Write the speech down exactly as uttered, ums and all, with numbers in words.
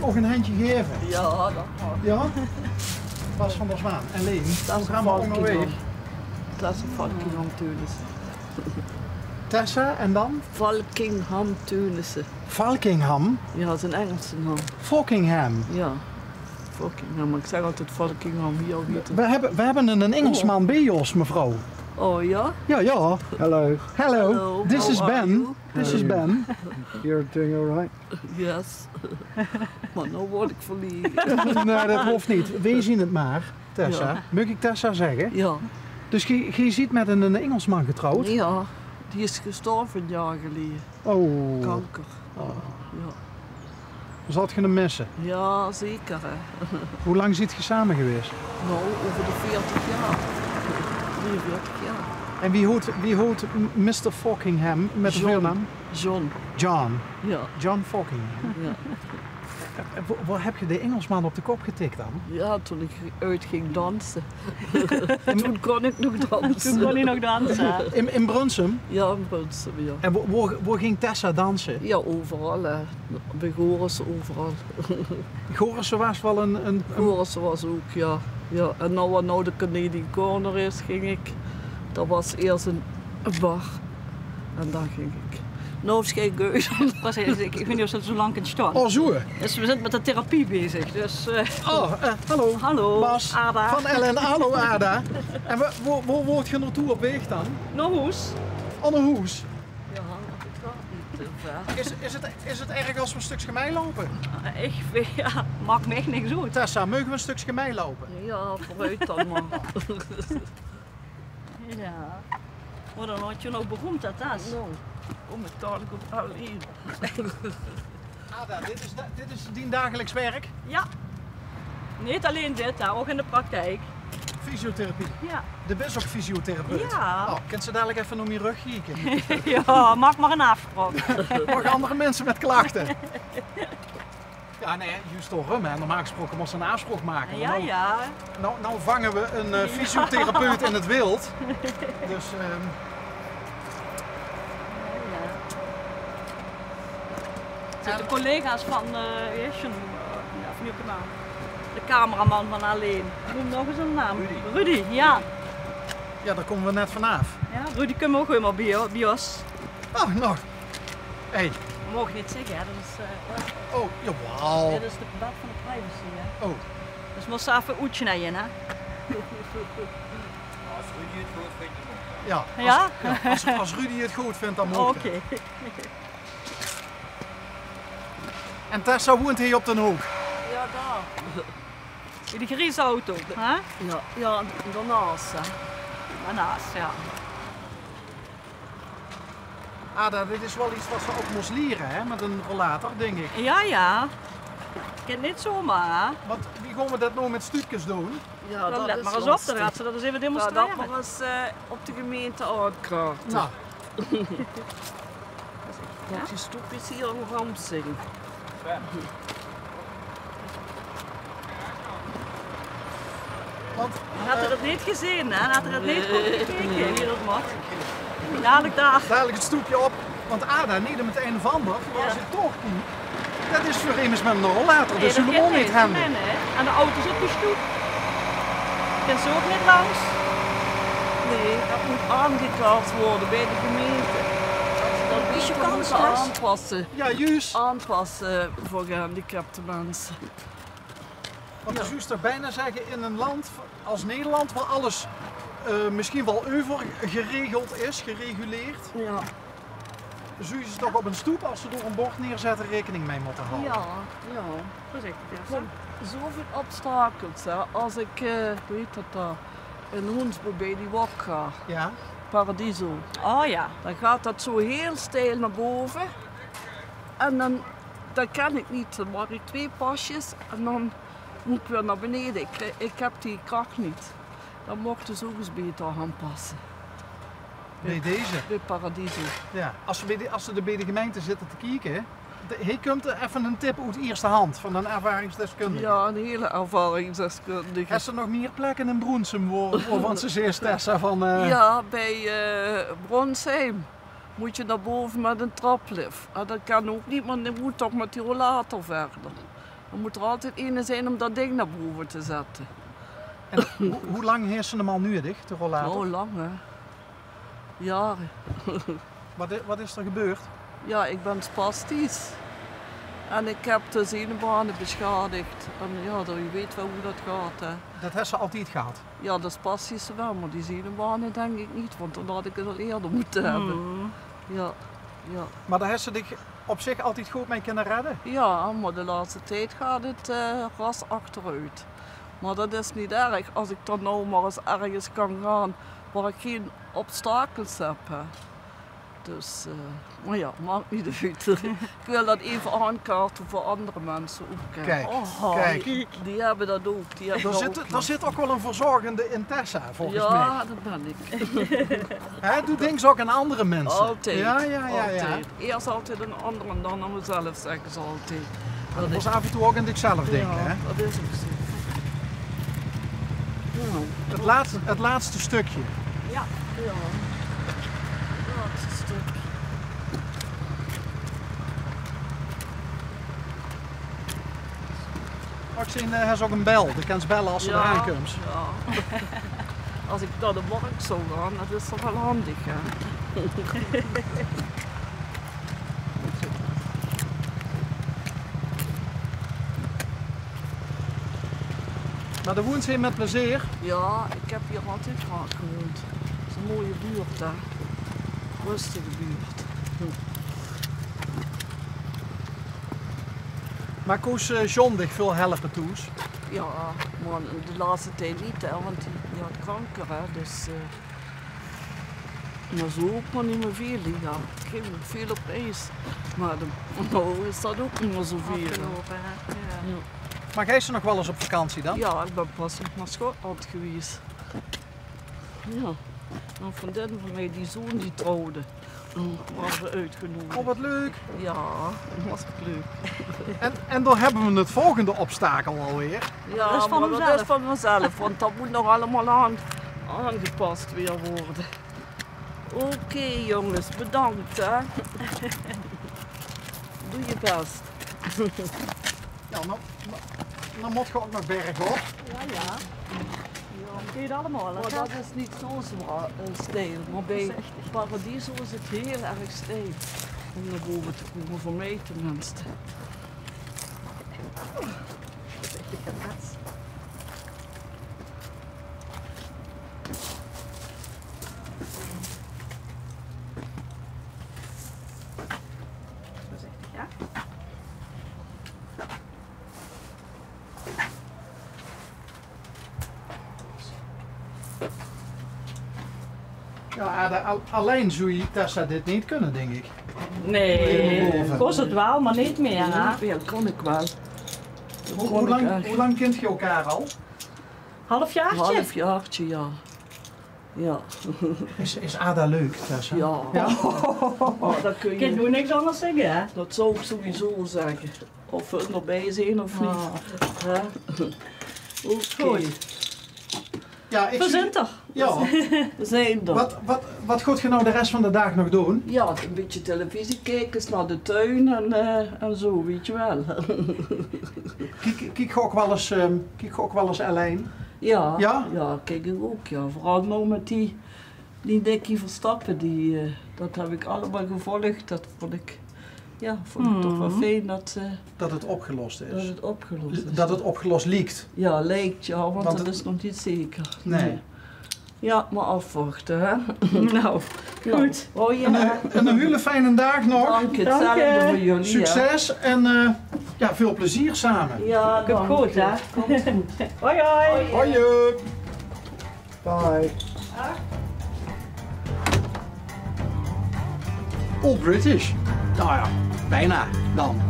Ouch ein hendje gaeve? Ja, det maag. Ja? Bas van der Zwaan en Leen, programma Óngerwaeg. Tessa Valkingham Teunissen. Tessa en dan? Valkingham Teunissen. Valkingham? Ja, det is ein Engelse naam. Falkingham. Ja. Falkingham, maar ik zeg altijd Falkingham, hier ook niet. We hebben, we hebben een, een Engelsman bij ons, mevrouw. Oh ja? Ja, ja. Hello. Hello. Hello, this is Ben. This is Ben. You're doing all right? Yes. Maar nou word ik verlegen. Nee, dat hoeft niet. Wij zien het maar, Tessa. Ja. Mag ik Tessa zeggen? Ja. Dus gij, gij ziet met een, een Engelsman getrouwd? Ja, die is gestorven een jaar geleden. Oh. Kanker. Oh. Ja. Zult ge hem missen? Ja, zeker, hè. Hoe lang ziet ge samen geweest? Nou, over de veertig jaar. Drieënveertig jaar. En wie hoort, wie hoort mister Falkingham met de John. Voornaam? John. John. Ja. John Falkingham. Ja. Eh, wo-, waar heb je de Engelsman op de kop getikt dan? Ja, toen ik uitging dansen. Toen kon ik nog dansen. Toen kon hij nog dansen. In, in Brunssum? Ja, in Brunssum, ja. En wo-, wo-, wo ging Tessa dansen? Ja, overal, hè. Bij Gorissen, overal. Gorissen was wel een, een, een Gorissen was ook, ja. Ja. En nou, wat nou de Canadian Corner is, ging ik. Dat was eerst een, een bar. En daar ging ik. Nou, is geen keuze. Pas even, ik, ik weet niet of ze zo lang kan staan. Oh, zo. Dus we zijn met de therapie bezig. Dus, eh. Oh, eh, hallo. Hallo, Bas. Ada. Van Ellen. Hallo, Ada. En wo-, wo-, wo-, wo woort ge naartoe op weg dan? Naar hoes. Oh, naar hoes. Ja, dat gaat niet te ver. Is, is het, is het erg als we een stukje meelopen? Eh, ik vind, ja, maakt me echt niks uit. Tessa, mogen we een stukje meelopen? Ja, vooruit dan maar. Ja. Maar dan had je nog beroemd dat tas. Nou, kom ik dadelijk op L één. Ada, dit is da-, dit is dien dagelijks werk? Ja. Niet alleen dit, hè, ook in de praktijk. Fysiotherapie? Ja. De bis ook fysiotherapeut? Ja. Oh, kent ze dadelijk even om je rug kieken? Ja, maak maar een afspraak. Mag andere mensen met klachten? Ja, nee, juist door hem, hè. Normaal gesproken moest een afspraak maken. Ja, ja. Nou, nou vangen we een, eh, fysiotherapeut in het wild. Dus, ehm, ja, ja. Het zijn de collega's van, eh, Jessen, eh, ja, van Joep en Maan. De cameraman van Alleen. Noem nog eens een naam. Rudy. Rudy, ja. Ja, daar komen we net vanaf. Ja, Rudy kunnen we ook weer maar bij, bij ons. Oh, nog. Hey. Dat mag ik niet zeggen, hè. Dat is, eh, oh, jawel. Dit is de wet van de privacy, hè. Oh. Dus moest ze even oetsnijden, hè. Als Rudy het goed vindt, dan mag het. Ja, als, ja, als, als Rudy het goed vindt, dan mag het. Oké. En Tessa woont hier op de hoek. Ja, daar. In die grijze auto, hè? Ja, ja, daarnaast, hè. Daarnaast, ja. Ada, dit is wel iets wat ze ook moest leren, hè, met een rollator, denk ik. Ja, ja. Ik kan niet zomaar, hè. Want wie gaan we dat nou met stuupjes doen? Ja, dan let maar eens op, dan gaat ze dat eens even demonstreren. Ja, dat maar eens, eh, op de gemeente aankaarten. Nou. Dat die stoepjes hier een ramp zijn. Want, had er het niet gezien, hè? Had er het niet goed gekeken, wie dat mag. Dadelijk daar. Dadelijk het stoepje op, want Ada, niet om het een of ander, maar als je toch kijkt, dat is voor iemand met een rollator, dus helemaal niet handig. Nee, dat kan niet. En de auto zit op de stoep. Kan ze ook niet langs? Nee, dat moet aangekaart worden bij de gemeente. Dat is de kans, hè? Aanpassen. Ja, juist. Aanpassen voor gehandicapte mensen. Want je zou toch bijna zeggen, in een land als Nederland, waar alles, eh, misschien wel euvergeregeld is, gereguleerd, ja, zou je toch op een stoep, als ze door een bord neerzetten, rekening mee moeten houden. Ja, ja. Voorzichtig, ja. Er komen zoveel obstakels, hè. Als ik, eh, hoe heet dat daar, in Hoensbroek bij die wok ga. Ja. Paradiso. Oh ja. Dan gaat dat zo heel steil naar boven. En dan, dan kan ik niet. Dan maak ik twee pasjes en dan moet ik weer naar beneden. Ik, ik heb die kracht niet. Dan mochten ze ook eens beter aanpassen. Bij deze? Bij Paradiso. Ja, als ze bij de, als ze er bij de gemeente zitten te kijken, de, hier komt er even een tip uit eerste hand van een ervaringsdeskundige. Ja, een hele ervaringsdeskundige. Is er nog meer plekken in Brunssum waar, waarvan ze zegt, Tessa, van, eh, ja, bij, eh, Bronsheim. Moet je naar boven met een traplift. Ah, dat kan ook niet, maar je moet toch met die rollator verder. Dan mót d'r altied eine zeen óm dat dink nao bove te zètte. En hoe, hoe lang haes se 'm al nuuedig, de rollator? Oh, lang, hè. Jaore. Wat i-, wat is d'r gebeurd? Jao, ich bön spastisch. En ich höb de zenuwbane besjadig. En jao, dan, geer weit waal wie dat geit, hè. Dat haes se altied gehad? Jao, de spastische waal, mer die zenuwbane dink ich neet, want dan had ich 't al eerder mótte höbbe. Jao, jao. Mer dao haes se dich op zich altied good mei kinne redde? Jao, mer de lèste tied geit 't, eh, ras achteroet. Mer dat is neet erg, es ich dan noe mer ins örges kan gaon wo ich gein obstakels höb, hè. Dus, eh, mer jao, maak neet oet. Ich wil dat effe aankaarte veur anger minse ouch, hè. Kiek, kiek. Die höbbe dat ouch. Dao zit, dao zit ouch waal ein verzorgende in Tessa, volges mich. Jao, dat bön ich. Hè, doe dinks ouch aan anger minse. Altied. Jao, jao, jao, jao. Altied. Eers altied aan anger en dan aan mezelf, zègke ze altied. Mer d'r mós aaf en toe ouch aan dichzelf dinke, hè? Jao, dat is ouch zoe. Jao. 't Laatste, 't laatste stökske. Jao. Jao. 't Laatste stökske. Ach, zeen, eh, haes ouch ein bel. De kins belle es se d'r aankums. Jao. Es ich nao de markt zou gaon, dat is toch waal handig, hè? Mer dao woens se hie mit plezeer? Jao, ich höb hie altied graag gewoend. 't Is ein mooie buurt, hè. Rustige buurt. Mer kós, eh, John dich väöl helpe thoes? Jao, mer de lèste tied neet, hè, want dae, dae haet kanker, hè, dus, eh, mer zoe ouch mer neet mie väöl, jao. Ich gaon väöl op reis, mer de, noe is dat ouch neet mie zoe väöl, hè. Aafgeloupe, hè? Jao. Jao. Mer geis se nog waal ins op vakantie dan? Jao, ich bön pas nog nao Sjotland gewaes. Jao. Ein vriendin van mich, die zoon, die trouwde. Toen waore v'r oetgeneudig. Oh, wat leuk. Jao, hartstikke leuk. En, en dan höbbe v'r 't volgende obstakel alweer. Jao, mer dat is van mezelf, want dat mót nog allemaol aan, aangepas weer waere. Oké, jónges, bedank, hè. Doot uch bès. Jao, noe, noe mót geer ouch nog bergop. Jao, jao. Jao, 't geit allemaol, hè? Mer dat is neet zoe zwaor, eh, steil. Mer bie Paradiso is 't hieël erg steil óm nao bove te kómme, veur mich tenminste. Veurzichtig, jao. Jao, Ada, al-, allein zów Tessa dit neet kónne, dink ich. Nae, ich kós 't waal, mer neet mieë, hè? Jao, kós ich waal. Wie, wie lang, wie lang kint geer elkaar al? Halfjaortje? Halfjaortje, jao. Jao. Is, is Ada leuk, Tessa? Jao. Jao? Oh, dat kóns se noe niks angers zègke, hè? Dat zou ich sowieso zègke. Of v'r d'r bie zeen of neet. Hè? Oké. Good. Jao, ich... V'r zeen d'r. Jao. V'r zeen d'r. Wat, wat, wat gaot geer noe de res van de daag nog doon? Jao, e bietje televisie kieke, nao de tuin en, eh, en zoe, wits se waal. Kiek, kiek geer ouch waal ins, ehm, kiek geer ouch waal ins L één? Jao, jao, kiek ich ouch, jao. Veural noe mit die, die Nicky Verstappen, die, eh, dat höb ich allemaol gevolg. Dat vónj ich, jao, vónj ich toch waal fijn dat, eh, dat 't opgelos is. Dat 't opgelos is. Dat 't opgelos liek. Jao, liek, jao, want dat is nog neet zeker. Nae. Jao, mer aafwachte, hè. Noe, good. Ein, ein hiele fijne daag nog. Dank uch, 'tzelfde veur uch, hè. Succes en, eh, jao, väöl plezeer same. Jao, dank uch. Kómt good, hè. Hoi, hoi. Hoi. Bye. All British. Nou ja, bijna dan.